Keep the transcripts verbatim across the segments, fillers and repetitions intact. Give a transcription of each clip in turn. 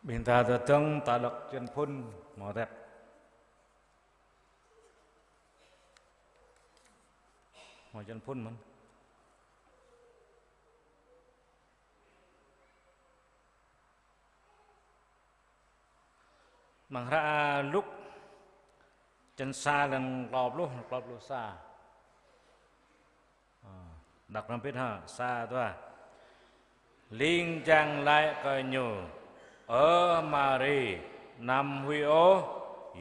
Ƀing ta tơdơ̆ng ta đŏk črăn phŭn hmâo tep. Hmâo črăn phŭn mơ̆n. Amăng hră Luk, črăn sa, lăng klâo pluh, klâo pluh sa. Ơ, đŏk hrŏm hơbĭt hă, sa, dua. Ling jang laĭ kơ ñu: Ơ Mari, anăm huĭ ôh,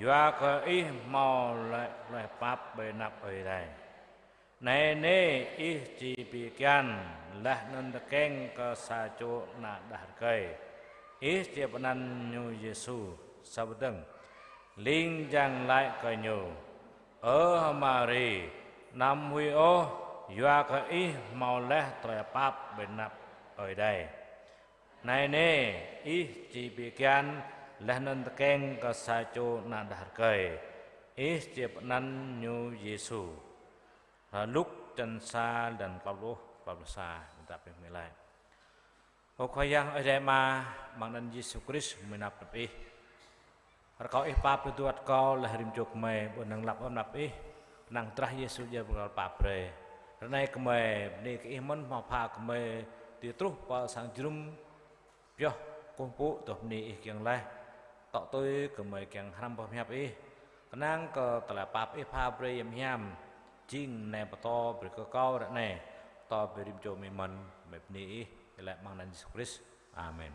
yua kơ ih hmâo laih tơlơi pap ƀơi anăp Ơi Adai. Anai nê, ih či pi kian, laih anŭn tơkeng kơ sa čô ană đah rơkơi. Ih či pơanăn ñu Yêsu. Sa pơdơ̆ng. Ling jang laĭ kơ ñu: Ơ Mari, anăm huĭ ôh, yua kơ ih hmâo laih tơlơi pap ƀơi anăp Ơi Adai. Anai nê, ih či pi kian, laih anŭn tơkeng kơ sa čô ană đah rơkơi. Ih či pơanăn ñu Yêsu. Hră Luk črăn sa, lăng klâo pluh, klâo pluh sa, ƀing ta pơmĭn laih. Ơ Khua Yang Ơi Adai Ama, amăng anăn Yêsu Krist, gơmơi năp nơ̆p Ih. Rơkâo Ih pap tơduăt kâo laih rĭm čô gơmơi, ƀu năng lăp ôh năp Ih, năng drah Yêsu djai pơkăl pap brơi. Ră anai gơmơi bơni kơ Ih mơ̆n hmâo pha gơmơi dưi truh pơ sang jơnum pioh kơkuh pơpŭ tơlơi bơni Ih kiăng laih. Tŏ tui gơmơi kiăng hrăm boh pơhiăp Ih. Kơnang kơ tơlơi pap Ih pha brơi hiam hiam, jing nai pơtô brơi kơ kâo ră anai, pơtô brơi rĭm čô gơmơi mơ̆n, gơmơi bơni Ih, laih amăng anăn Yêsu Krist. Amen.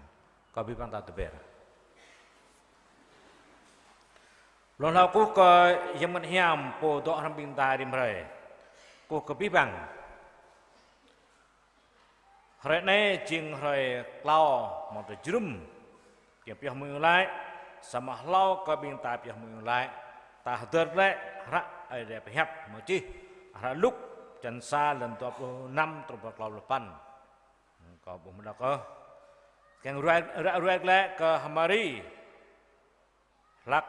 Kâo abih bang ta tơber. Lŏn hlâo kơkuh kơ Yang Bơngăt Hiam, Pô dŏ hrŏm ƀing ta rĭm hrơi. Kơkuh kơ abih bang. Hrơi anai jing hrơi klâo hmâo tơlơi jơnum. Kiăng pioh mơ̆ng Ơi Adai, samơ̆ hlâo kơ ƀing ta pioh mơ̆ng Ơi Adai, ta hơdơr glaĭ hră Ơi Adai pơhiăp hmâo čih. Hră Luk črăn sa, lăng dua pluh năm truh pơ klâo pluh păn. Kâo ƀuh mơ̆n đŏk ôh. Kiăng ruai, ră ruai glaĭ kơ H'Mari. Hlak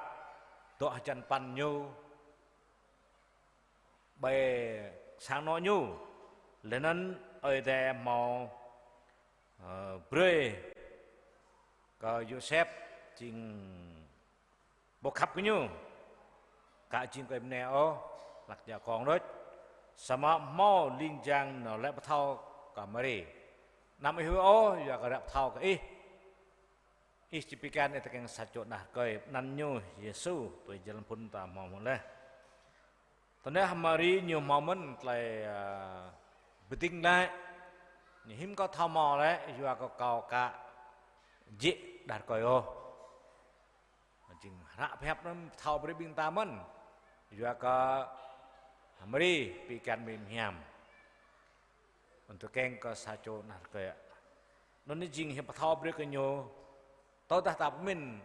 dŏ hơjăn păn ñu ƀơi sang anŏ ñu. Laih anŭn Ơi Adai hmâo, ơ, brơi kơ Yôsep jing pô khăp kơ ñu. Ka jing kơ mơnê ôh, hlak djă kông đôč. Samơ̆ hmâo ling jang nao laĭ pơthâo kơ Mari: Anăm ih huĭ ôh, yua kơ ră pơthâo kơ ih, ih či pi kian, ih tơkeng sa čô ană rơkơi, pơanăn ñu Yêsu. Tui jơlan phŭn ta hmâo mơ̆n laih. Tơdah Mari ñu hmâo mơ̆n tơlơi, ơ, pơding laih, ñu hiư̆m kâo thâo hmâo laih, yua kơ kâo ka jĕ đah rơkơi ôh. Jing hră pơhiăp anŭn pơthâo brơi ƀing ta mơ̆n, yua kơ Mari pi kian mơ̆ng hiam. Anŭn tơkeng kơ sa čô ană rơkơi. Anŭn jing hiư̆m pơthâo brơi kơ ñu. Tơdah ta pơmĭn,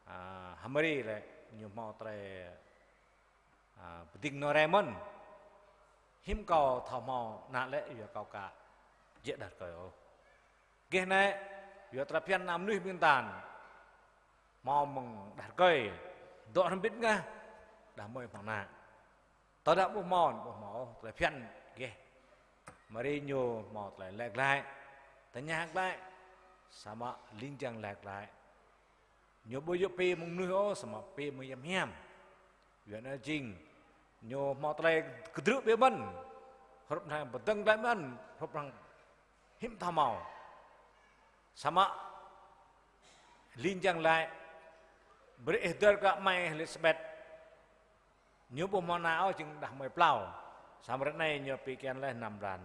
a, H'Mari lĕ ñu hmâo tơlơi, a, pơding nao rai mơ̆n. Hiư̆m kâo thâo hmâo ană lĕ, yua kâo ka jĕ đah rơkơi ôh. Gêh anai, yua tơlơi phiăn ană mơnuih ƀing ta hmâo mơ̆ng đah rơkơi, dŏ hrŏm hơbĭt ngă, đah mơi hmâo ană. Tơdah ƀu hmâo, ƀu hmâo ôh, tơlơi phiăn gêh. Mari ñu hmâo tơlơi laĭ glaĭ, tơña glaĭ, samơ̆ ling jang laĭ glaĭ. Ñu ƀu djơ̆ pi mơ̆ng mơnuih ôh, samơ̆ pi mơ̆ng Yang Hiam. Yua anŭn jing, ñu hmâo tơlơi kơdrưh biă mơ̆n, hrup hăng pơdơ̆ng glaĭ mơ̆n, hrup hăng hiư̆m thâo hmâo. Samơ̆ ling jang laĭ, brơi ih hơdơr kơ amai Êlisabet. Ñu ƀu hmâo ană ôh, jing đah mơi plao. Samơ̆ ră anai ñu pi kian laih năm blan.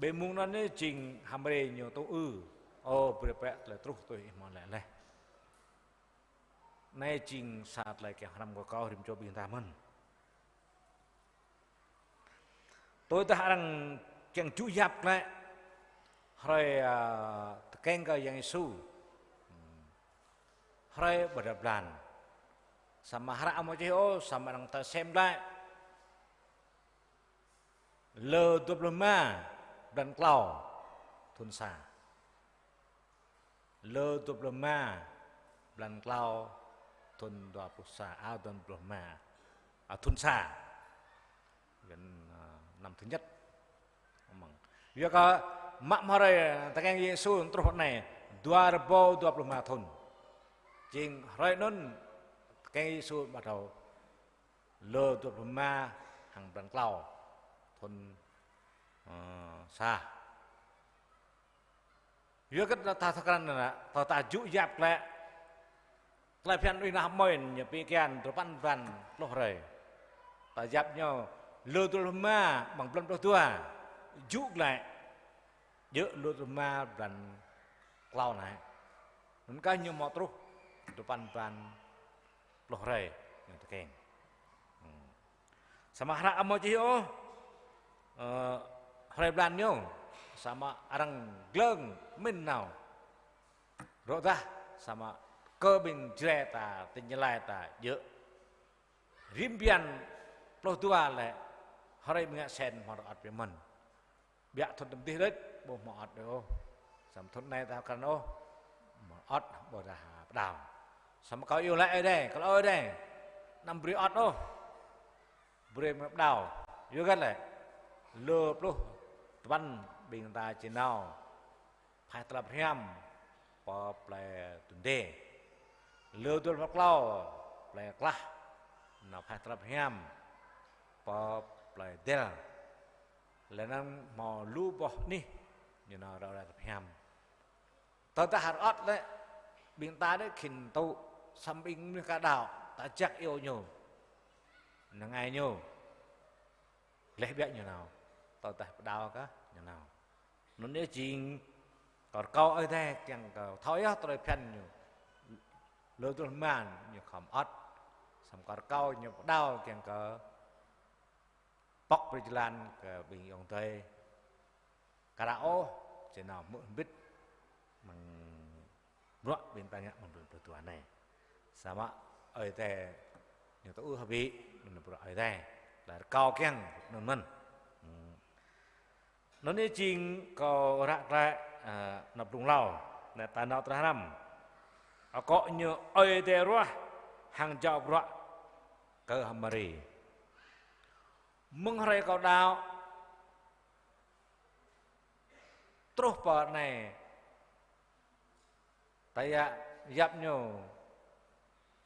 Ƀơi mông anŭn jing H'Mari ñu tŭ ư. Ơ, brơi bĕ tơlơi truh tui ih hmâo laĭ laih. Anai jing sa tơlơi kiăng hrăm kơ kâo rĭm čô ƀing ta mơ̆n. Tơdah arăng kiăng djŭ yap glaĭ hrơi, a, tơkeng kơ Yang Yêsu. Hrơi ƀơi djăp blan. Samơ̆ hră hmâo čih ôh, samơ̆ arăng ta sem glaĭ. Lơ dua pluh rơma blan klâo thŭn sa. Lơ dua pluh rơma blan klâo thŭn dua pluh sa, a, dua pluh rơma, a, thŭn sa. Gần, a, năm thứ nhất. Amăng. Yua kơ mă mơ̆ hrơi tơkeng Yêsu truh anai, dua rơbâo dua pluh rơma thŭn. Jing hrơi anŭn tơkeng Yêsu mă thâo lơ dua pluh rơma hăng blan klâo thŭn, ơ, sa. Yua kơ ta thâo krăn anŭn, ta, ta jŭ yap glaĭ. Tơlơi phiăn ƀing ană mơnuih ñu pi kian duapăn blan pluh hrơi. Ta yap ñu lơ dua pluh rơma amăng blan pluh dua. Jŭ glaĭ. Djơ̆ lơ dua pluh rơma blan klâo anai. Anŭn kah ñu hmâo truh duapăn blan pluh hrơi ñu tơkeng. Hmm. Samơ̆ hră ƀu hmâo čih ôh, ơ, hrơi blan ñu, samơ̆ arăng glông mĭn nao. Rŏ dah, samơ̆ kơ ƀing Jrai ta, tĭng Gia Lai ta, djơ̆. Rĭm blan pluh dua lĕ, hrơi ƀing ngă sen hmâo rơŏt biă mơ̆n. Biă thŭn tơm dih đôč, ƀu hmâo ŏt đôč ôh. Samơ̆ thŭn anai ta krăn ôh, hmâo ŏt ƀôdah pơđao. Samơ̆ kâo iâu laĭ Ơi Adai, kâo laĭ Ơi Adai, anăm brơi ŏt ôh. Brơi mơ̆ pơđao. Yua kơ lĕ, lơ pluh duapăn ƀing ta či nao phai tơlơi pơhiam pơ plơi Dundee. Lơ dua pluh klâo plơi Klah nao phai tơlơi pơhiam pơ plơi Dell. Lĕ anŭn hmâo lu boh anih ñu nao rao rai tơlơi pơhiam. Tơdah rơŏt lĕ, ƀing ta đĕ khĭn tŭ, samơ̆ ƀing mơnuih ka đaŏ, ta jak iâu ñu. Năng ai ñu. Gleh biă ñu nao. Tơdah pơđao kah ñu nao. Anŭn yơh jing kâo rơkâo Ơi Adai kiăng kơ thâo yơh tơlơi phiăn ñu. Lơ dua pluh rơma ñu khŏm ŏt. Samơ̆ kâo rơkâo ñu pơđao kiăng kơ pŏk brơi jơlan kơ ƀing ayŏng adơi. Ka đaŏ ôh, či nao hmư̆ hơbĭt mơ̆ng bruă ƀing ta ngă mơ̆ng blan pluh dua anai. Samơ̆ Ơi Adai ñu tŭ ư hơbĭ, anŭn bruă Ơi Adai. Laih rơkâo kiăng, anŭn mơ̆n. Hmm. Anŭn yơh jing kâo ră glaĭ, ơ, anăp blung hlâo, anai ta nao tơlơi hrăm. Akŏ ñu Ơi Adai ruah hăng jao bruă kơ H'Mari. Mơ̆ng hrơi kâo đaŏ truh pơ anai, ta yap, yap ñu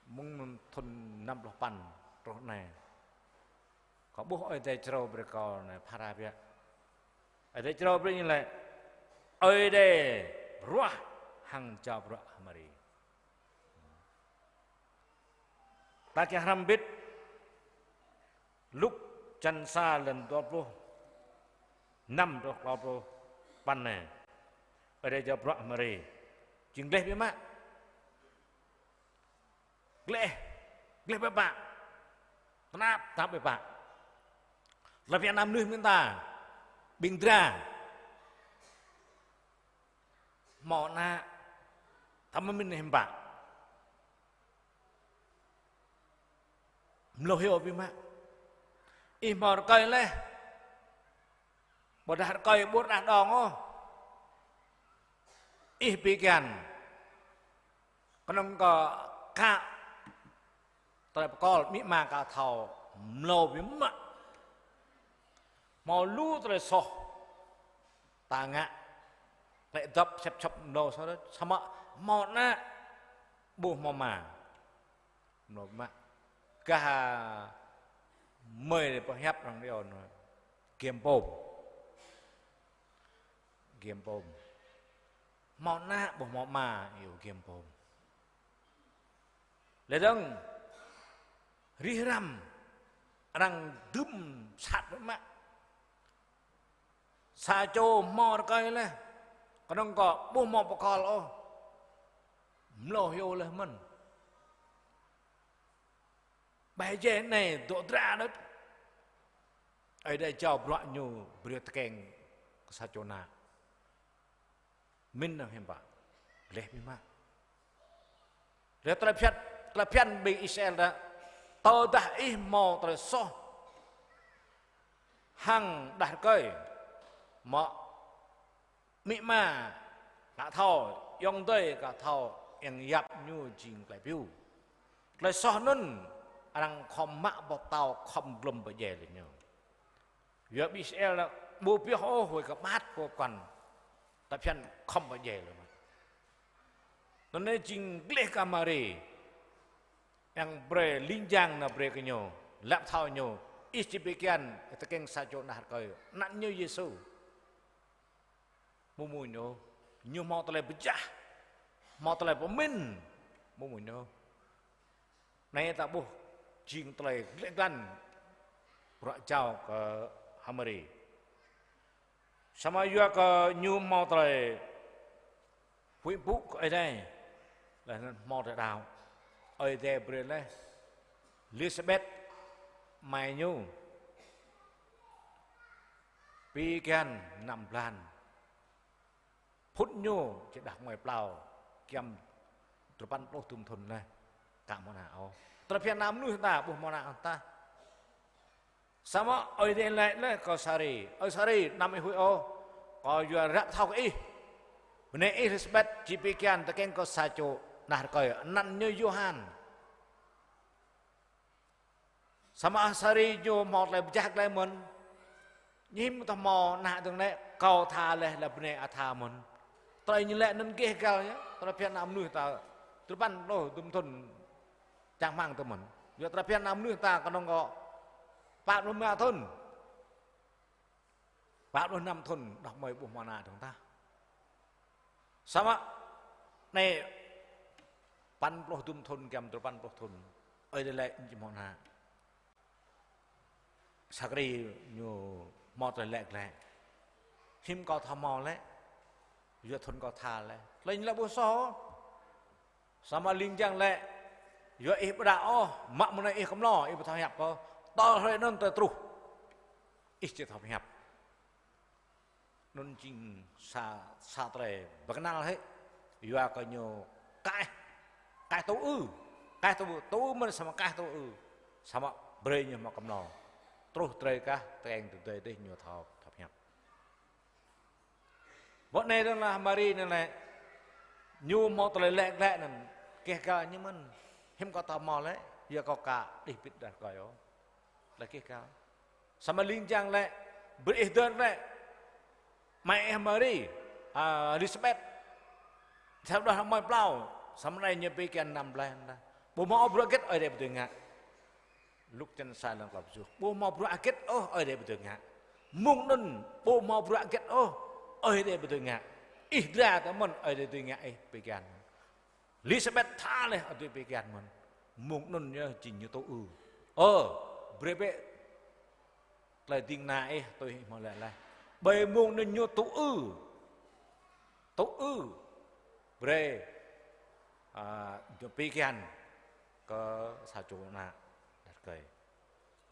mơ̆ng thŭn năm pluh păn truh anai. Kâo ƀuh Ơi Adai črâo brơi kâo anai phara biă. Ơi Adai črâo brơi ñu lĕ, Ơi Adai ruah hăng jao bruă H'Mari. Ta kiăng hrăm hơbĭt Luk čăn sa lăn dua pluh năm truh klâo pluh păn anai. Ơi Adai jao bruă H'Mari. Jing gleh biă mă. Gleh, gleh biă mă. Tơnap, tơnap biă mă. Tơlơi phiăn ană mơnuih ƀing ta, ƀing dra. Hmâo ană, tơma mĭn hiư̆m pă. Mlâo hyu biă mă. Ih hmâo rơkơi laih. Ƀôdah rơkơi ƀu rơđah đong ôh. Ih pi kian. Kơnơ̆ng kơ ka tơlơi pơkŏl amĭ ama ka thâo mlâo biă mă. Hmâo lu tơlơi soh ta ngă. Klĕ dŏp sĕp sŏp mlâo soh đôč. Samơ̆ hmâo ană ƀu hmâo ama. Mlâo biă mă. Gah mơi pơhiăp arăng iâu anŭn. Giăm pôm. Giăm pôm. Hmâo ană ƀu hmâo ama iâu giăm pôm. Lĕ dơ̆ng rih răm arăng dưm sat biă mă. Sa čô hmâo rơkơi laih, kơnơ̆ng kơ ƀu hmâo pơkŏl ôh. Mlâo hyu laih mơ̆n. Ƀai jĕ anai dŏ dra đôč. Ơi Adai jao bruă ñu brơi tơkeng kơ sa čô ană. Mĭn năng hiư̆m pă. Gleh biă mă. Lĕ tơlơi phiăn, tơlơi phiăn ƀing Israel đa. Tơdah ih hmâo tơlơi soh hăng đah rơkơi, mă amĭ ama ka thâo, ayŏng adơi ka thâo, kiăng yap ñu jing tơlơi pioh. Tơlơi soh anŭn arăng khŏm mă boh pơtâo khŏm glŏm pơdjai lĕ ñu. Yua ƀing Israel đa ƀu pioh ôh, huĭ kơ ƀat pô kŏn. Tơlơi phiăn khŏm pơdjai lĕ mă. Anai jing gleh kơ Mari. Yang brơi ling jang nao brơi kơ ñu. Lăp thâo ñu. Ih či pi kian tơkeng sa čô ană rơkơi. Anăn ñu Yêsu. Mơ̆ng mơ̆ng ñu. Ñu hmâo tơlơi pơčah. Hmâo tơlơi pơmĭn. Mơ̆ng mơ̆ng ñu. Anai ta ƀuh jing tơlơi gleh glan. Bruă jao kơ H'Mari. Samơ̆ yua kơ ñu hmâo tơlơi huĭ mpŭ kơ Ơi Adai, laih anŭn hmâo tơlơi đaŏ. Ơi Adai brơi laih Êlisabet, amai ñu, pi kian năm blan. Phŭn ñu či đah mơi plao, giăm duapăn pluh dŭm thŭn laih, aka hmâo ană ôh. Tơlơi phiăn ană mơnuih ta, ƀu hmâo ană ta. Samơ̆ Ơi Adai laĭ laih kơ Sari: Ơ Sari, anăm ih huĭ ôh, kâo yua ră thâo kơ ih. Bơnai ih Êlisabet či pi kian tơkeng kơ sa čô ană rơkơi, anăn ñu Yôhan. Samơ̆ Sari ñu hmâo tơlơi pơčah glaĭ mơ̆n. Ñu hiư̆m ƀu thâo hmâo ană dơ̆ng lĕ, kâo tha laih lĕ bơnai ih tha mơ̆n. Tơlơi ñu laĭ anŭn gêh găl yơh, tơlơi phiăn ană mơnuih ta, duapăn pluh dŭm thŭn čang hmang tơ mơ̆n. Yua tơlơi phiăn ană mơnuih ta kơnơ̆ng kơ pă pluh rơma thŭn, pă pluh năm thŭn, đah mơi ƀu hmâo ană dơ̆ng tah. Samơ̆ anai păn pluh dŭm thŭn giăm duapăn pluh thŭn, Ơi Adai laĭ či hmâo ană. Sakari ñu hmâo tơlơi laĭ glaĭ: Hiư̆m kâo thâo hmâo lĕ, yua thŭn kâo tha laih. Tơlơi ñu laĭ ƀu soh. Samơ̆ ling jang laĭ: Yua ih ƀu đaŏ ôh, mă mơnuih ih kơmlô, ih ƀu thâo hiăp ôh, tơl hrơi anŭn tơl truh ih či thâo hiăp. Anŭn jing sa, sa tơlơi pơkơnăl hĭ. Yua kơ ñu kaih, kaih tŭ ư, kaih tŭ, tŭ ư mơ̆n samơ̆ kaih tŭ ư. Samơ̆ brơi ñu hmâo kơmlô. Truh drơi kah, tơkeng tơdơi dih ñu thâo, thâo hiăp. Bơ anai dơ̆ng lah Mari anai lĕ, ñu hmâo tơlơi laĭ glaĭ anŭn, gêh găl ñu mơ̆n. Hiư̆m kâo thâo hmâo lĕ, yua kâo aka đih pĭt đah rơkơi ôh. Tơlơi gêh găl. Samơ̆ ling jang laĭ, brơi ih dơ̆ng laĭ, amai ih Mari, a, Êlisabet, sa đah mơi plao, samơ̆ anai ñu pi kian năm blan tah. Ƀu hmâo bruă hơget Ơi Adai ƀu dưi ngă. Luk črăn sa lăng klâo pluh tơjuh. Ƀu hmâo bruă hơget ôh Ơi Adai ƀu dưi ngă. Mơ̆ng anŭn ƀu hmâo bruă hơget ôh Ơi Adai ƀu dưi ngă. Ih dra tơ mơ̆n Ơi Adai dưi ngă ih pi kian. Êlisabet tha laih ăt dưi pi kian mơ̆n. Mơ̆ng anŭn yơh jing ñu tŭ ư. Ơ, brơi bĕ tơlơi ding kơna ih tui ih hmâo laĭ laih. Ƀơi mơ̆ng anŭn ñu tŭ ư. Tŭ ư. Brơi, a, ñu pi kian kơ sa čô ană đah rơkơi.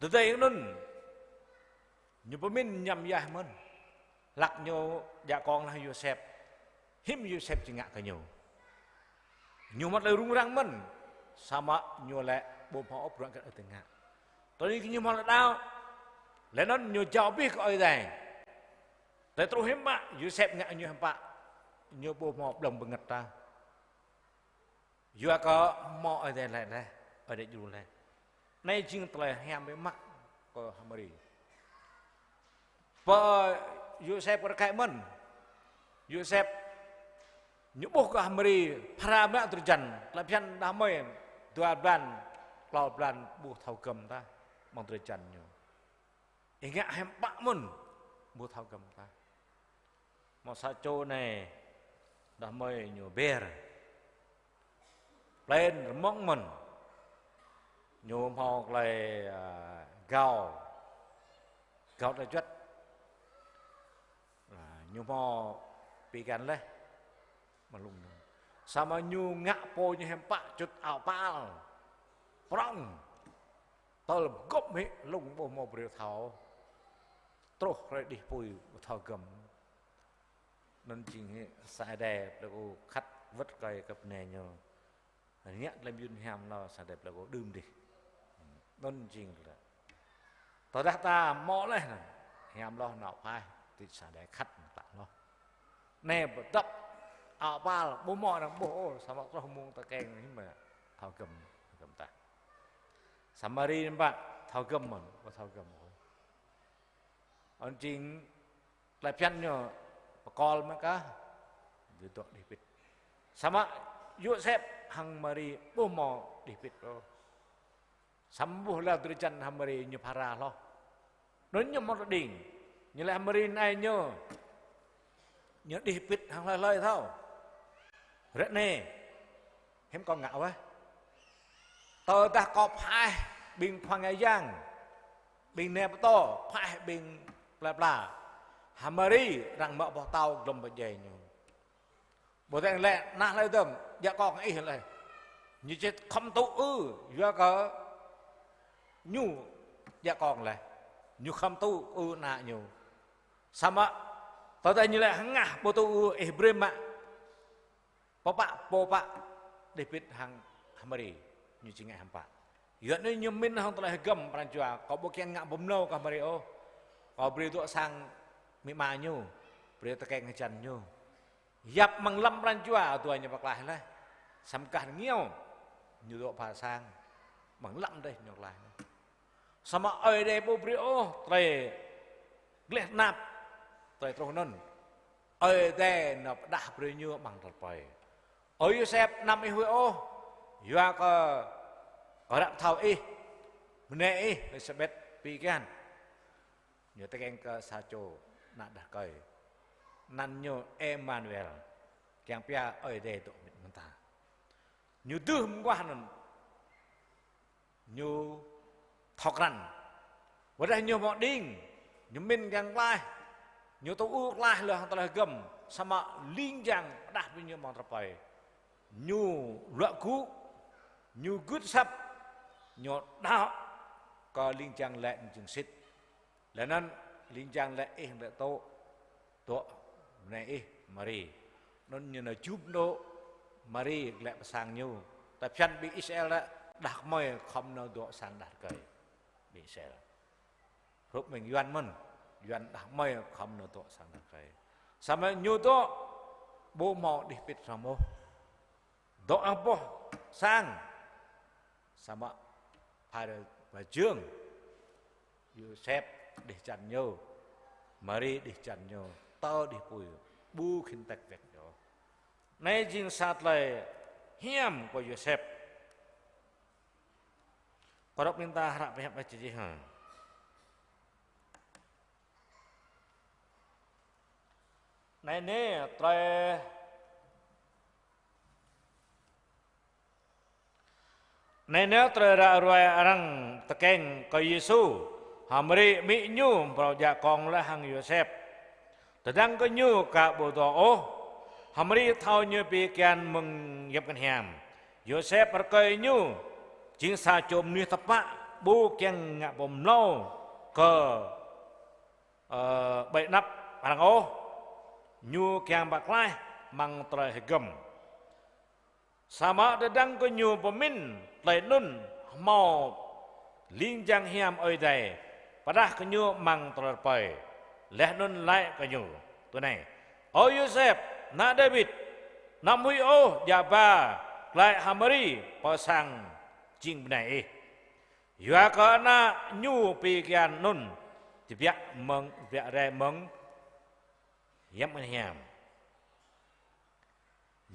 Tơdơi anŭn, ñu pơmĭn ñăm yah mơ̆n. Hlăk ñu djă kông laih Yôsep. Hiư̆m Yôsep či ngă kơ ñu. Ñu hmâo tơlơi rŭng răng mơ̆n. Samơ̆ ñu laĭ ƀu hmâo ôh bruă hơget Ơi Adai ngă. Tơl anai kơ ñu hmâo tơlơi đaŏ. Laih anŭn ñu jao abih kơ Ơi Adai. Tơlơi truh hiư̆m pă, Yôsep ngă ñu hiư̆m pă. Ñu ƀu hmâo blơ̆ng bơngăt tah. Yua kơ hmâo Ơi Adai laĭ laih, Ơi Adai djru laih. Anai jing tơlơi hiam biă mă kơ H'Mari. Pơ Yôsep kơ rơkơi mơ̆n. Yôsep ñu ƀuh kơ H'Mari phara mă drơi jăn, tơlơi phiăn đah mơi dua blan, klâo blan ƀu thâo gơm tah, mơ̆ng drơi jăn ñu. Ih ngă hiư̆m pă mơ̆n, ƀu thâo gơm tah. Hmâo sa čô anai, đah mơi ñu ber. Plên rơmơ̆ng mơ̆n. Ñu hmâo tơlơi, a, gao. Gao tơlơi juăt. A, ñu hmâo pi kian laih. Mơ̆ng lŭng anŭn. Samơ̆ ñu ngă pô ñu hiư̆m pă čut ao pal. Prŏng. Tơl gŏp hĭ lŭng ƀu hmâo brơi thâo. Truh hrơi đih apui ƀu thâo gơm. Anŭn jing hĭ sa Ơi Adai plơi Pô khăt wơ̆t rơkơi kơ bơnai ñu. Ngă tơlơi mơyun hiam hloh sa Ơi Adai plơi Pô đưm dih. Anŭn jing lĕ. Tơdah ta hmâo laih anŭn, hiam hloh nao phaih, tui sa Ơi Adai khăt ta hloh. Anai pơdŏp ao pal, ƀu hmâo arăng ƀuh ôh, samơ̆ truh mông tơkeng anai mă thâo gơm, gơm tah. Samari anŭn pă thâo gơm mơ̆n, ƀu thâo gơm ôh. Anŭn jing tơlơi phiăn ñu pơkol mă kah, dưi dŏ đih pĭt. Samơ̆ Yôsep hăng Mari ƀu hmâo đih pĭt ôh. Samơ̆ ƀuh laih drơi jăn hăng Mari ñu phara hloh. Anŭn ñu hmâo tơđing. Ñu laĭ hăng Mari anai ñu. Ñu đih pĭt hăng hlơi hlơi thâo. Ră anai. Hiư̆m kâo ngă wơh. Tơdah kâo pơhaih ƀing khua ngă yang. Ƀing nai pơtô, pơhaih ƀing plơi pla. Hăng Mari arăng mă boh tâo glŏm pơdjai ñu. Ƀu djơ̆ lĕ, ană hlơi dơ̆ng, djă kông ih laih. Ñu či khŏm tŭ ư, yua kơ ñu djă kông laih. Ñu khŏm tŭ ư ană ñu. Samơ̆, tơdah ñu laĭ hơngah ƀu tŭ ư ih brơi mă. Pơpă, pơpă, đih pĭt hăng Mari, ñu či ngă hiư̆m pă. Yua anŭn ñu mĭn hăng tơlơi hơgŏm pran jua, kâo ƀu kiăng ngă pơmlâo kơ Mari ôh. Kâo brơi dŏ sang amĭ ama ñu, brơi tơkeng hơjăn ñu. Yap amăng lăm pran jua dua ñu pơklaih laih. Samơ̆ gah rơngiao ñu dŏ pha sang. Amăng lăm dêh ñu pơklaih laih. Samơ̆ Ơi Adai ƀu brơi ôh tơlơi gleh tơnap, tơlơi truh anŭn. Ơi Adai nao pơdah brơi ñu amăng tơlơi rơpơi. Ơ Yôsep, anăm ih huĭ ôh, yua kơ kâo ră pơthâo ih, bơnai ih Êlisabet pi kian. Ñu tơkeng kơ sa čô ană đah rơkơi. Anăn ñu Emanuel, kiăng pia Ơi Adai dŏ mĭt mơ̆ng ta. Ñu dưh mơguah anŭn. Ñu thâo krăn. Wơ̆t dah ñu hmâo đing, ñu mĭn kiăng klaih. Ñu tŭ ư klaih laih hăng tơlơi hơgŏm, samơ̆ ling jang pơdah brơi ñu amăng tơlơi rơpơi. Ñu luă gŭ, ñu gưt asăp, ñu đaŏ kơ ling jang laĭ jing sĭt. Laih anŭn ling jang laĭ ih laĭ tŭ, dŏ bơnai ih Mari. Anŭn ñu nao jum dŏ Mari glaĭ pơ sang ñu. Tơpă ƀing Israel đah kơmơi khŏm nao dŏ sang đah rơkơi. Ƀing Israel. Hrup mơ̆ng Yuan mơ̆n, Yuan đah kơmơi khŏm nao dŏ sang đah rơkơi. Samơ̆ ñu dŏ ƀu hmâo đih pĭt hrŏm ôh. Dŏ hăng boh sang. Samơ̆ phara pơjing. Yôsep đih jăn ñu. Mari đih jăn ñu. Tơ đih apui. Ƀu khĭn tĕk wĕk ñu. Anai jing sa tơlơi hiam kơ Yôsep. Kơ rŏk ƀing ta hră pơhiăp ƀai čih hă. Anai nê tơlơi Anai nê tơlơi ră ruai arăng tơkeng kơ Yêsu, hăng Mari amĭ ñu phrâo djă kông laih hăng Yôsep. Tơdang gơñu ka ƀu dŏ ôh, hăng Mari thâo ñu pi kian mơ̆ng Yap Ngăn Hiam. Yôsep rơkơi ñu, jing sa čô mơnuih tơpă, ƀu kiăng ngă pơmlâo kơ, ơ, ƀơi anăp arăng ôh, ñu kiăng pơklaih amăng tơlơi hơgŏm. Samơ̆ tơdang gơñu pơmĭn tơlơi anŭn hmâo ling jang hiam Ơi Adai pơdah kơ ñu amăng tơlơi rơpơi. Laih anŭn laĭ kơ ñu tui anai: Ơ Yôsep, ană Dawid, anăm huĭ ôh djă ba glaĭ hăng Mari pơ sang jing bơnai ih. Yua kơ ană ñu pi kian anŭn tơbiă mơ̆ng, tơbiă rai mơ̆ng Yap Ngăn Hiam.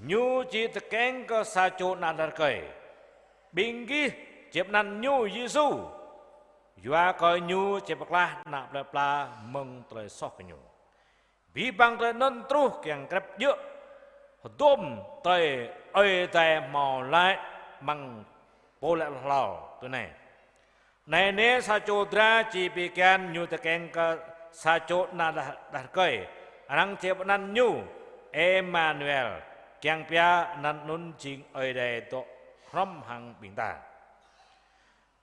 Ñu či tơkeng kơ sa čô ană đah rơkơi. Ƀing gih či pơanăn ñu Yêsu. Yua kơ ñu či pơklaih ană plơi pla mơ̆ng tơlơi soh gơñu. Abih bang tơlơi anŭn truh kiăng krep djơ̆ hơdôm tơlơi Ơi Adai hmâo laĭ amăng pô laĭ hlâo tui anai: Anai nê sa čô dra či pi kian ñu tơkeng kơ sa čô ană đah, đah rơkơi. Arăng či pơanăn ñu Emanuel, kiăng pia anăn anŭn jing Ơi Adai dŏ hrŏm hăng ƀing ta.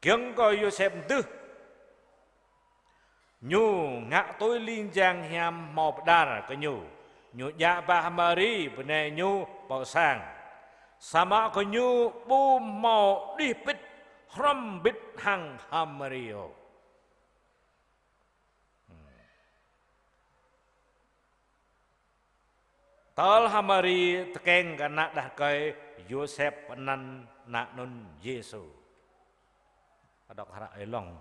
Giŏng kơ Yôsep mơdưh, ñu ngă tui ling jang hiam hmâo pơđar kơ ñu. Ñu djă ba hăng Mari bơnai ñu pơ sang. Samơ̆ gơñu ƀu hmâo đih pĭt hrŏm hơbĭt hăng hăng Mari ôh. Tơl hăng Mari tơkeng kơ ană đah rơkơi, Yôsep pơanăn ană anŭn Yêsu. Đŏk hră ơi lŏng.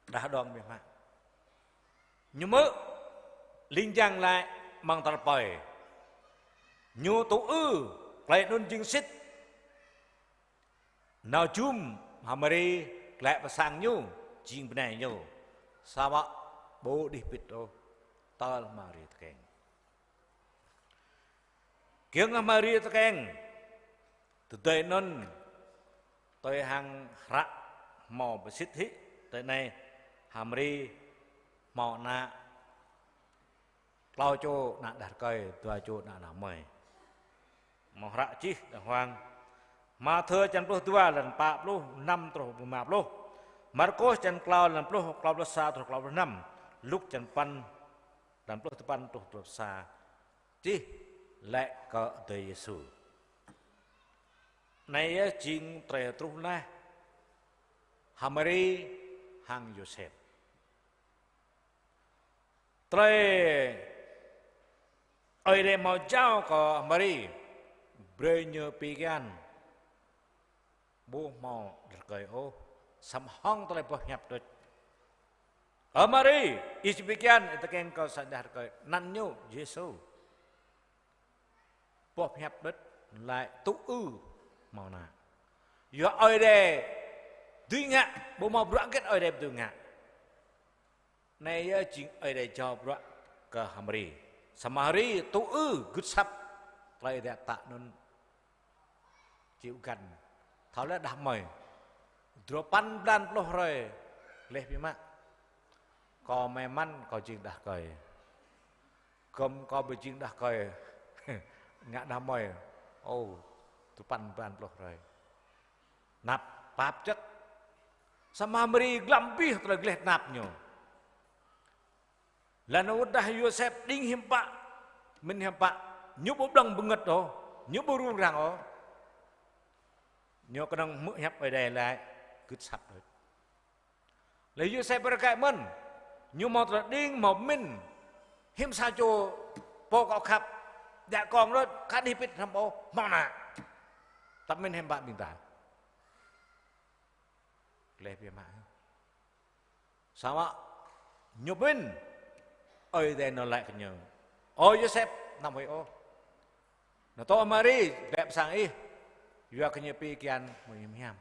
Đah đŏng biă mă. Ñu hmư̆ ling jang laĭ amăng tơlơi rơpơi. Ñu tŭ ư, tơlơi anŭn jing sĭt. Nao jum hăng Mari, glaĭ pơ sang ñu, jing bơnai ñu. Samơ̆ ƀu đih pĭt ôh, tơl Mari tơkeng. Giŏng Mari tơkeng, tơdơi anŭn, tui hăng hră hmâo pơsĭt hĭ, tui anai, Mari hmâo ană, klâo čô ană đah rơkơi, dua čô ană nao mơi. Hmâo hră čih đàng hoàng. Mathiơ črăn pluh dua, lăn pă pluh năm truh rơma pluh. Markôs črăn klâo, lăn pluh, klâo pluh sa truh klâo pluh năm. Luk črăn păn, lăn pluh tơpăn truh pluh sa. Čih laĭ kơ Ơi Adai Yêsu. Anai yơh jing tơlơi truh laih Mari hăng Yôsep. Tơlơi Ơi Adai hmâo jao kơ Mari, brơi ñu pi kian, ƀu hmâo đah rơkơi ôh, samơ̆ hăng tơlơi boh hiăp đôč. Ơ Mari, ih či pi kian, ih tơkeng kơ sa đah rơkơi, anăn ñu Yêsu. Boh hiăp đôč laĭ tŭ ư hmâo ană. Yua Ơi Adai dưi ngă, ƀu hmâo bruă hơget Ơi Adai ƀu dưi ngă. Anai yơh jing Ơi Adai jao bruă kơ Mari. Samơ̆ Mari tŭ ư gưt asăp tơlơi Ơi Adai pơtă anŭn. Či ƀu găn. Thâo laih đah mơi. Dua păn blan pluh hrơi. Laih biă mă. Kâo may mắn kâo jing đah rơkơi. Gơ̆m kâo ƀu jing đah rơkơi. Ngă đah mơi. Ô, dua păn blan pluh hrơi. Tơnap pap čăt. Samơ̆ Mari glăm abih tơlơi gleh tơnap ñu. Laih anŭn wơ̆t dah Yôsep đing hiư̆m pă, mĭn hiư̆m pă, ñu ƀu blŏng bơngơ̆t ôh, ñu ƀu rŭng răng ôh. Ñu kơnơ̆ng hmư̆ hiăp Ơi Adai laĭ gưt asăp đôč. Laih Yôsep rơkơi mơ̆n, ñu hmâo tơlơi đing, hmâo mĭn, hiư̆m sa čô pô kâo khăp, djă kông đôč, aka đih pĭt hrŏm ôh, hmâo ană. Tơdah mĭn hiư̆m pă ƀing ta. Gleh biă mă. Samơ̆ ñu pơmĭn, Ơi Adai nao laĭ kơ ñu: Ơ Yôsep, anăm huĭ ôh. Nao tŏ Mari, glaĭ pơ sang ih, yua kơ ñu pi kian mơ̆ng hiam hiam.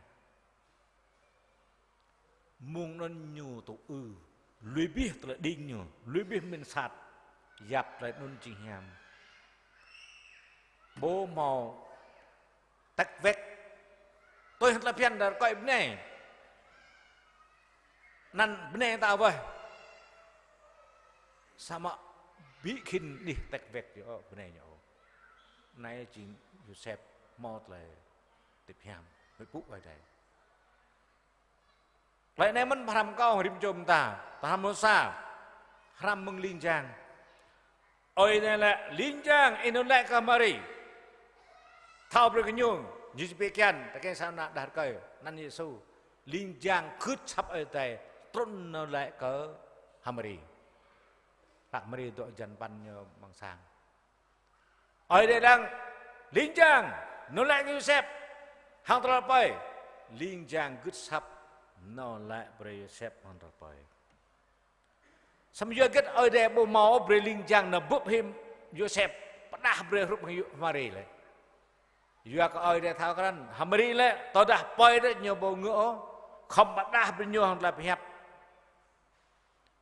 Mơ̆ng anŭn ñu tŭ ư, lui abih tơlơi đing ñu, lui abih mĭn sat, yap tơlơi anŭn jing hiam. Ƀu hmâo tĕk wĕk. Tui hăng tơlơi phiăn đah rơkơi bơnai. Anăn bơnai ta wơh. Samơ̆ ƀu khĭn đih tĕk wĕk yơh bơnai ñu. Anai jing Yôsep hmâo tơlơi hơdip hiam, huĭ pŭ Ơi Adai. Tơlơi anai mơ̆n hrăm kâo rĭm čô ƀing ta, ta hrăm mơsa, hrăm mơ̆ng ling jang. Ơi Adai laĭ, ling jang, ih nao laĭ kơ Mari. Thâo brơi kơ ñu, ñu či pi kian, tơkeng sa ană đah rơkơi, anăn Yêsu. Ling jang gưt asăp Ơi Adai, trŭn nao laĭ kơ Mari. Hlak Mari dŏ jăn păn ñu amăng sang. Ơi Adai lăng, ling jang, nao laĭ kơ Yôsep, hăng tơlơi rơpơi. Ling jang gưt asăp, nao laĭ brơi Yôsep hăng tơlơi rơpơi. Samơ̆ yua hơget Ơi Adai ƀu hmâo brơi ling jang nao bưp hĭ Yôsep, pơđah brơi hrup hăng Yô-, Mari lĕ. Yua kơ Ơi Adai thâo krăn, hăng Mari lĕ, tơdah rơpơi đôč ñu ƀu ngă ôh, khŏm pơđah brơi ñu hăng tơlơi pơhiăp.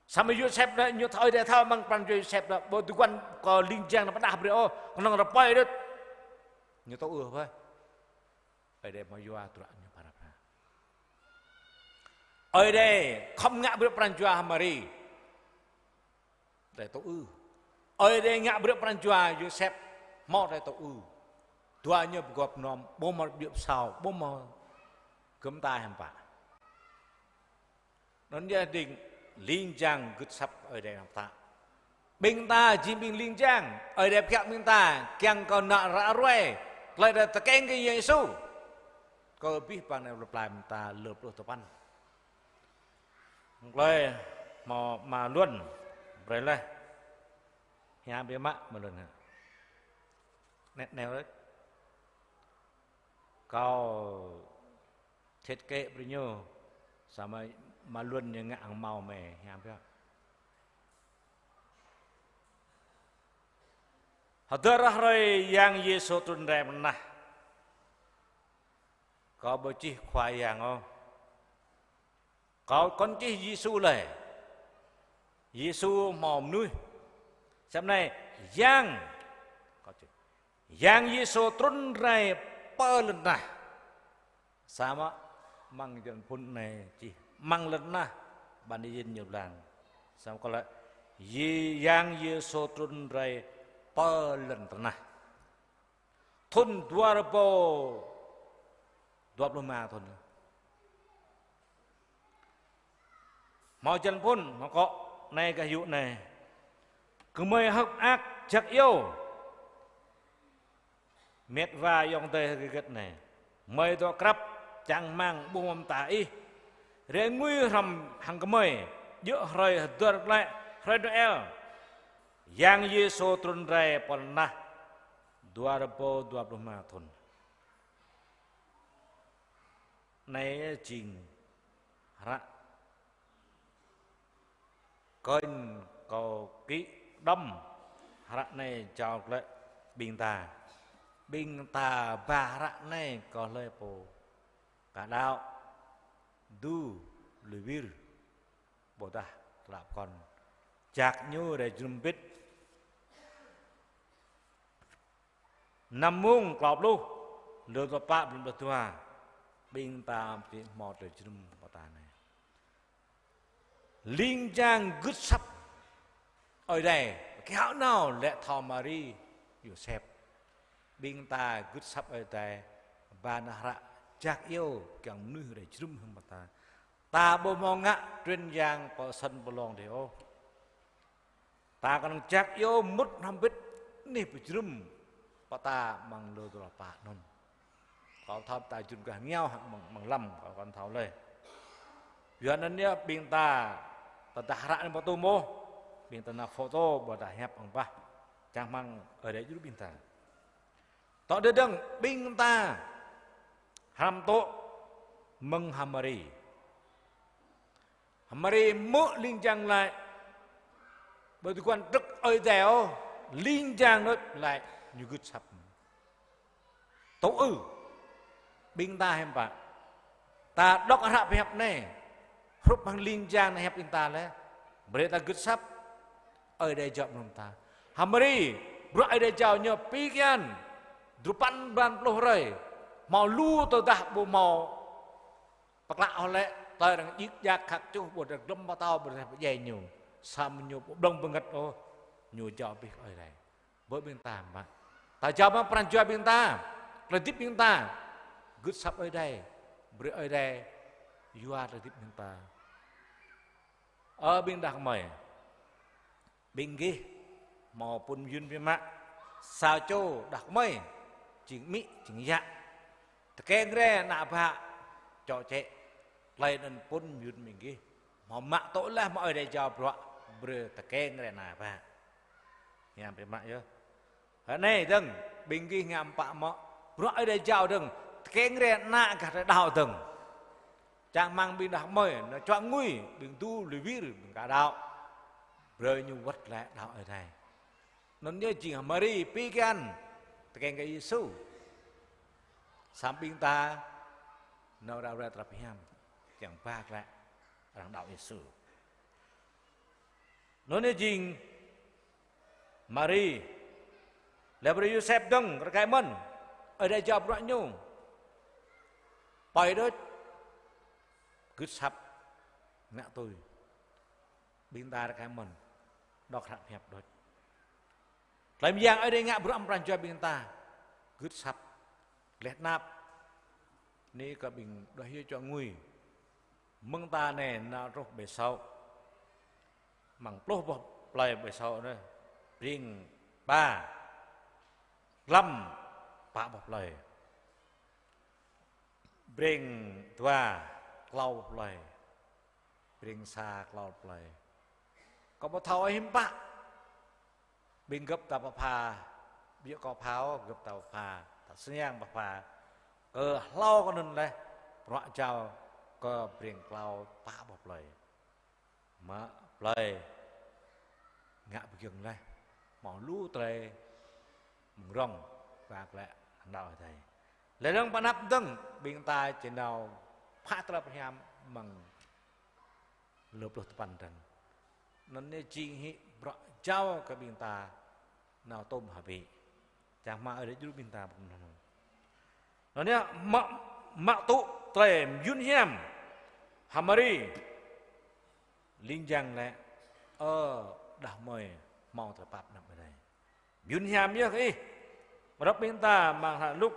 Samơ̆ Yôsep anŭn ñu thâo, Ơi Adai thâo mơ̆ng pran jua Yôsep anŭn, ƀu dŏ guăn kơ ling jang anŭn pơđah brơi ôh, kơnơ̆ng rơpơi đôč. Ñu tŭ ư hơbơi. Ơi Adai hmâo yua tơlơi ñu phara phara. Ơi Adai khŏm ngă brơi pran jua Mari. Tơlơi tŭ ư. Ơi Adai ngă brơi pran jua Yôsep hmâo tơlơi tŭ ư. Dua ñu pơgop pơnom, ƀu hmâo ƀiă pơsao, ƀu hmâo gơm ta hiam pă. Anŭn yơh đing ling jang gưt asăp Ơi Adai anăm ta. Ƀing ta jing ƀing ling jang, Ơi Adai pơhiăp ƀing ta, kiăng kơ nao ră ruai, tơlơi Ơi Adai tơkeng kơ Yêsu. Kơ abih bang anai plơi pla ƀing ta lơ pluh tơpăn. Tơlơi hmâo ama Luân, brơi laih. Hiam biă mă ama Luân hă. Net neo đôč. Kâo thiết kế brơi ñu, samơ̆ ama Luân ñu ngă hăng mâo mơi, hiam biă. Hơdơr hrơi Yang Yêsu trŭn rai pơ anăp. Kâo ƀu čih Khua Yang ôh. Kâo kŏn čih Yêsu lĕ. Yêsu hmâo mơnuih. Samơ̆ anai Yang, kâo čih, Yang Yêsu trŭn rai pơ lŏn tơnah. Samơ̆ amăng jơlan phŭn anai čih amăng lŏn tơnah, bản dịch ñu blang. Samơ̆ kâo laĭ Yang Yêsu trŭn rai pơ lŏn tơnah. Thŭn dua rơbâo dua pluh rơma thŭn. Hmâo jơlan phŭn, hmâo akŏ anai gah yŭ anai. Gơmơi hơ̆k mơak jak iâu. Met wa ayŏng adơi hơgĕt anai. Gơmơi dŏ krăp čang rơmang ƀuh mơta ih. Rai ngui hrŏm hăng gơmơi, djơ̆ hrơi hơdơr glaĭ, hrơi Noel. Yang Yêsu trŭn rai pơ lŏn tơnah dua rơbâo dua pluh rơma thŭn. Anai jing hră kơnh kâo kĭ đŏm hră anai jao glaĭ ƀing ta. Ƀing ta ba hră anai kơ hlơi pô ka đaŏ, du, lui wir, ƀôdah tơlơi pơkŏn. Jak ñu rai jơnum hơbĭt. Năm mông klâo pluh, lơ tơpă blan pluh dua, ƀing ta či hmâo tơlơi jơnum pơ ta anai. Ling jang gưt asăp Ơi Adai, kơ hơnŭn lĕ thâo Mari, Yôsep. Ƀing ta gưt asăp Ơi Adai, ba nao hră jak iâu kiăng mơnuih rai jơnum hăng pơ ta. Ta ƀu hmâo ngă trin yang pơ sân pơ lông dih ôh. Ta kơnơ̆ng jak iâu mŭt hrŏm hơbĭt anih pơjơnum pơ ta amăng lơ tơlơi pă anŭn. Kâo thâo ta jơnum gah rơngiao hăng amăng, amăng lăm, kâo kŏn thâo lơi. Yua anŭn yơh ƀing ta, tơdah hră anai pơtô mơ̆, ƀing ta nao photo ƀôdah hiăp hăng bah. Čang rơmang Ơi Adai djru ƀing ta. Tŏ đơđơ̆ng ƀing ta hrăm tŏ mơ̆ng H'Mari. H'Mari hmư̆ ling jang laĭ, ƀu tơguan trŭk Ơi Adai ôh, ling jang đôč laĭ ñu gưt asăp. Tŭ ư, ƀing ta hiư̆m pă. Ta đŏk hră pơhiăp anai, hrup hăng ling jang anai hiăp ƀing ta lĕ. Brơi ta gưt asăp, Ơi Adai jao mơ̆ng ta. H'Mari, bruă Ơi Adai jao ñu pi kian, duapăn blan pluh hrơi, hmâo lu tơdah ƀu hmâo pơklă ôh lĕ, tơl arăng djik djak khăk čuh, ƀôdah glŏm pơtâo, ƀôdah pơdjai ñu. Samơ̆ ñu ƀu blơ̆ng bơngăt ôh, ñu jao abih kơ Ơi Adai. Bơ ƀing ta mă. Ta jao mă pran jua ƀing ta, tơlơi hơdip ƀing ta. Gưt asăp Ơi Adai, brơi Ơi Adai yua tơlơi hơdip ƀing ta. Ơ ƀing đah kơmơi. Ƀing gih hmâo pŭn mơyŭn biă mă, sa čô đah kơmơi, jing amĭ, jing yă. Tơkeng rai ană bă, čŏ čĕ, tơlơi anŭn pŭn mơyŭn ƀing gih. Hmâo mă tŏ laih, hmâo Ơi Adai jao bruă, brơi tơkeng rai ană bă. Hiam biă mă yơh. Hơnai dơ̆ng, ƀing gih ngă pă mơ̆, bruă Ơi Adai jao dơ̆ng, tơkeng rai ană gah tơlơi đaŏ dơ̆ng. Čang rơmang ƀing đah kơmơi, nao čuă ngui, ƀing du, lui wir, ƀing ka đaŏ. Brơi ñu wơ̆t glaĭ đaŏ Ơi Adai. Anŭn yơh jing H'Mari pi kian, tơkeng kơ Yêsu. Samơ̆ ƀing ta, nao rao rai tơlơi pơhiam, kiăng ba glaĭ, arăng đaŏ Yêsu. Anŭn yơh jing Mari. Laih brơi Yôsep dơ̆ng rơkơi mơ̆n. Ơi Adai jao bruă ñu. Pơi đôč. Gưt asăp. Ngă tui. Ƀing ta rơkơi mơ̆n. Đŏk hră pơhiăp đôč. Tơlơi mơyang Ơi Adai ngă bruă amăng pran jua ƀing ta. Gưt asăp. Laih tơnap. Anai kơ ƀing đah yua čuă ngui. Mơ̆ng ta anai nao truh ƀơi Sôk. Amăng pluh boh plơi ƀơi Sôk anai. Breng pă. Glăm pă boh plơi. Breng dua klâo boh plơi. Breng sa klâo boh plơi. Kâo ƀu thâo hiư̆m pă. Ƀing gơ̆p ta pơpha, ƀiă kâo pha ôh, gơ̆p ta pơpha, ta sơngiăng pơpha. Kơ hlâo kơ anŭn laih, bruă jao kơ breng klâo pă boh plơi. Mă plơi ngă pơgiŏng laih, hmâo lu tơlơi mơ̆ng rŏng, kơ ăt lĕ hăng đaŏ Ơi Adai. Lĕ rŏng pơ anăp dơ̆ng, ƀing ta či nao pha tơlơi pơhiam mơ̆ng lơ pluh tơpăn dơ̆ng. Anŭn yơh jing hĭ bruă jao kơ ƀing ta nao tôm hơbĭ. Čang hmua Ơi Adai djru ƀing ta ƀơi anŭn. Anŭn yơh mă, mă tŭ tơlơi mơyŭn hiam hăng Mari. Ling jang lĕ, ơ, đah kơmơi hmâo tơlơi pap anăp Ơi Adai. Mơyŭn hiam yơh kơ ih. Rơp ƀing ta amăng hră Luk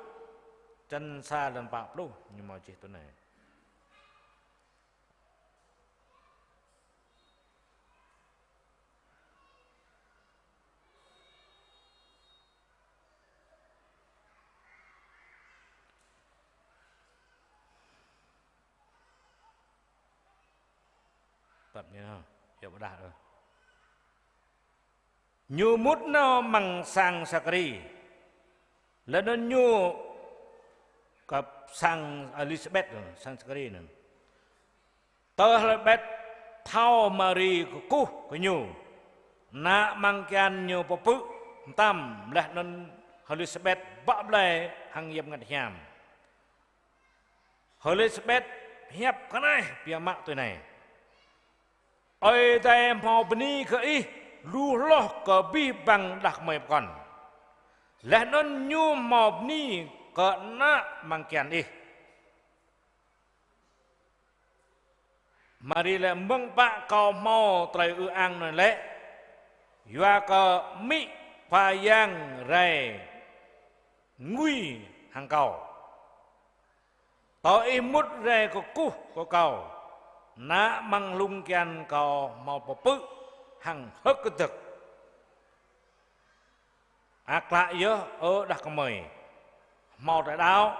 črăn sa lăn pă pluh, ñu hmâo čih tui anai. Tăp ñu, yua ƀôdah ôh. Ñu mŭt nao amăng sang Sakari. Laih anŭn ñu kơ sang Êlisabet, sang Sakari anŭn. Tơ Êlisabet thâo Mari kơkuh kơ ñu, ană amăng kian ñu pơpư̆ mơtam, laih anŭn Êlisabet bă blai hăng yap ngăt hiam. Êlisabet hiăp kơnaih biă mă tui anai: Ơi Adai hmâo bơni kơ ih lu hloh kơ abih bang đah kơmơi pơkŏn. Laih anŭn ñu hmâo bơni kơ ană amăng kian ih. Mari lĕ mơ̆ng pă kâo hmâo tơlơi ư ang anai lĕ, yua kơ amĭ Khua Yang rai ngui hăng kâo. Tơl ih mŭt rai kơkuh kơ kâo, ană amăng hlung kian kâo hmâo pơpư̆ hăng hơ̆k kơdơ̆k. Ăt klă yơh, ơ đah kơmơi, hmâo tơlơi đaŏ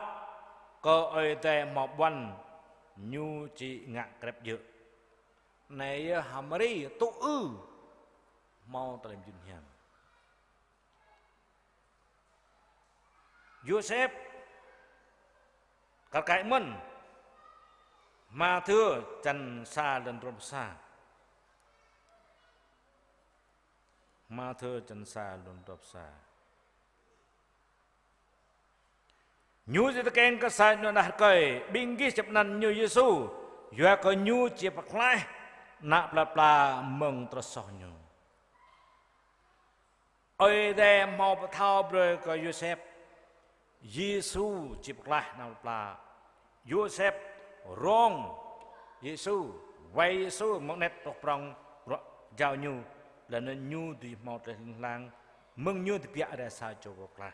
kơ Ơi Adai hmâo ƀuăn, ñu či ngă krep djơ̆. Anai yơh hăng Mari tŭ ư hmâo tơlơi mơyŭn hiam. Yôsep kar kaĭ mơ̆n. Mathiơ črăn sa lăn drôm sa. Mathiơ črăn sa lăn drôm sa. Ñu či tơkeng kơ sa čô đah rơkơi, ƀing gih či pơanăn ñu Yêsu, yua kơ ñu či pơklaih ană plơi pla mơ̆ng tơlơi soh ñu. Ơi Adai hmâo pơthâo brơi kơ Yôsep, Yêsu či pơklaih ană plơi pla. Yôsep rông Yêsu, wai Yêsu mơ̆ng anet truh prŏng, bruă jao ñu, laih anŭn ñu dưi hmâo tơlơi hling hlang, mơ̆ng ñu tơbiă rai sa čô pô pơklaih.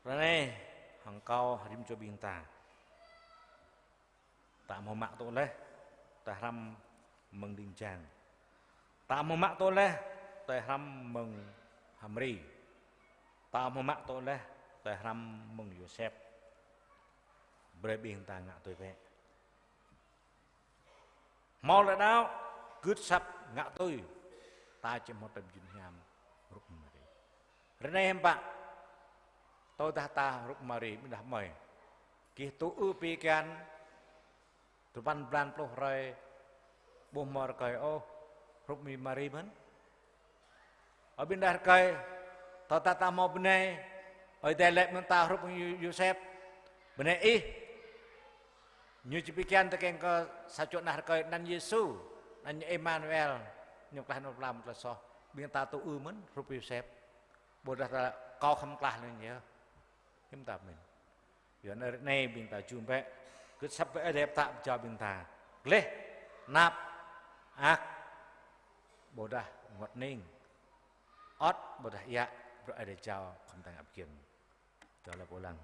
Ră anai, hăng kâo rĭm čô ƀing ta. Ta hmâo mă tŭ laih tơlơi hrăm mơ̆ng ling jang. Ta hmâo mă tŭ laih tơlơi hrăm mơ̆ng Mari. Ta hmâo mă tŭ laih tơlơi hrăm mơ̆ng Yôsep. Brơi ƀing ta ngă tui bĕ. Hmâo tơlơi đaŏ, gưt asăp ngă tui, ta či hmâo tơlơi mơyŭn hiam hrup Mari. Ră anai hiư̆m pă, tơdah ta hrup Mari, ƀing đah kơmơi. Gih tŭ ư pi kian, tơpăn blan pluh hrơi, ƀu hmâo rơkơi ôh, hrup Mi Mari mơ̆n. Ơ ƀing đah rơkơi, tơdah ta hmâo bơnai, Ơi Adai laĭ mơ̆ng ta hrup Yô-, Yôsep, bơnai ih, ñu či pi kian tơkeng kơ sa čô đah rơkơi anăn Yêsu, anăn Êmanuel, ñu pơklaih ană plơi pla mơ̆ng tơlơi soh. Ƀing ta tŭ ư mơ̆n hrup Yôsep. Ƀôdah ta kâo khŏm klaih lĕ ñu. Hiư̆m ta pơmĭn. Yua anŭn ră anai ƀing ta jum bĕ, gưt asăp bĕ Ơi Adai pơtă pơjao ƀing ta. Gleh, anăp, ak, ƀôdah rơngot hning. Ơ̆t, ƀôdah iă, bruă Ơi Adai jao, khŏm ta ngă pơgiŏng. Čơlĕp ôh lăng.